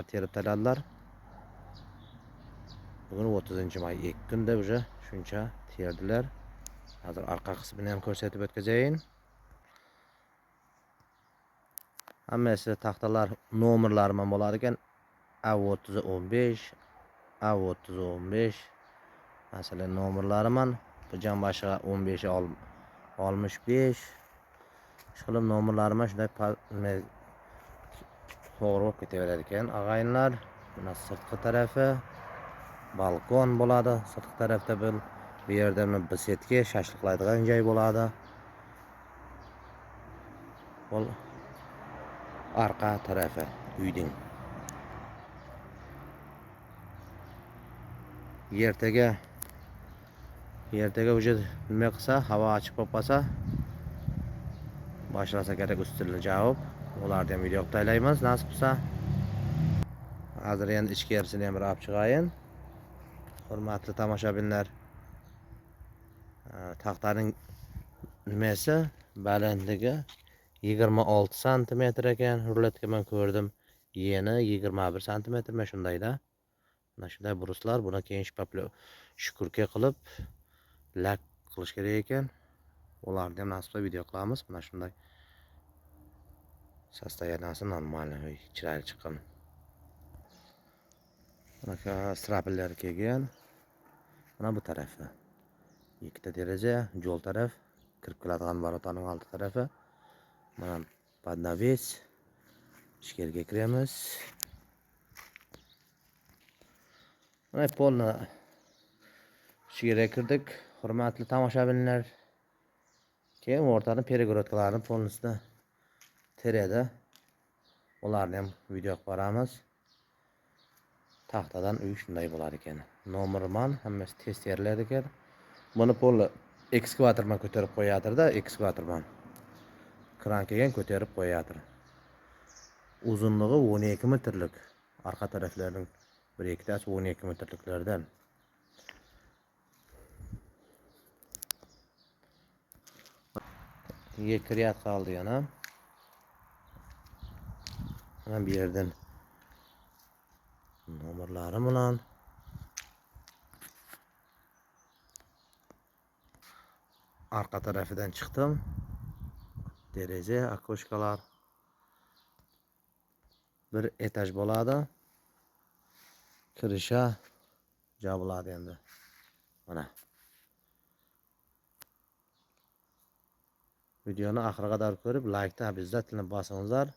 terib tashladilar. Bugun 30 may, 2 kunda уже shuncha terdilar. Hozir orqa qismini ham ko'rsatib o'tkazayin. Hammasi taxtalar nomerlari bilan bo'lar ekan. A3015, A3015 masalan nomerlari man. Bu jambashiga 15 65. Shu qilib nomerlari mana shunday to'g'ri bo'lib ketaveradi ekan ag'ayinlar. Mana sirtqi tarafi balkon bo'ladi. Sirtqi tarafda bu yerda mana besedka, shashliqlaydigan joy bo'ladi. Bu arqa tarafi uyning. Ertaga уже nima qilsa, havo ochiq bo'lib qolsa, boshlasa kerak ustini javob. Ularni ham video qilib taylaymiz nasib qilsa. Hozir endi ichkarisini ham bir olib chiqayin. Hurmatli tomoshabinlar, taxtaning nimasi balandligi 26 santimetr ekan. Ruletka men ko'rdim. Yeni 21 santimetr mana shundayda. Mana shunday bruslar, buni keyin shukurka qilib lak qilish kerak ekan. Ularni ham nasib qilsa video qilamiz. Mana shunday состоянияsi normal, chiroyli chiqqan. Bunaqa strapellar kelgan. Mana bu tarafi. Ikkita deraza, yo'l taraf, kirib keladigan vorotaning oldi tarafi. Mana под навес. Ichkariga kiramiz. Mana polni ichiga kirdik, hurmatli tomoshabinlar. Keyin o'rtani peregorodkalarni polnisini teradi. Ularni ham video qilib boramiz. Taxtadan uy shunday bo'lar ekan. Nomerman hammasi tez teriladi ekan. Buni polni ekskavator bilan ko'tarib qo'yatirda, ekskavator bilan. Kran kelgan ko'tarib qo'yatir. Uzunligi 12 metrlik. Arqa taraflarining bir ikkitasi 12 metrliklardan. Ikki riyad qoldi yana. Mana bu yerdan nomerlari bilan arqa tarafidan chiqdim. Deraza, okoshkalar. Bir etaj bo'ladi. Kirisha joy endi. Mana. Videoni oxiriga qadar ko'rib, laykni обязательно bosingizlar.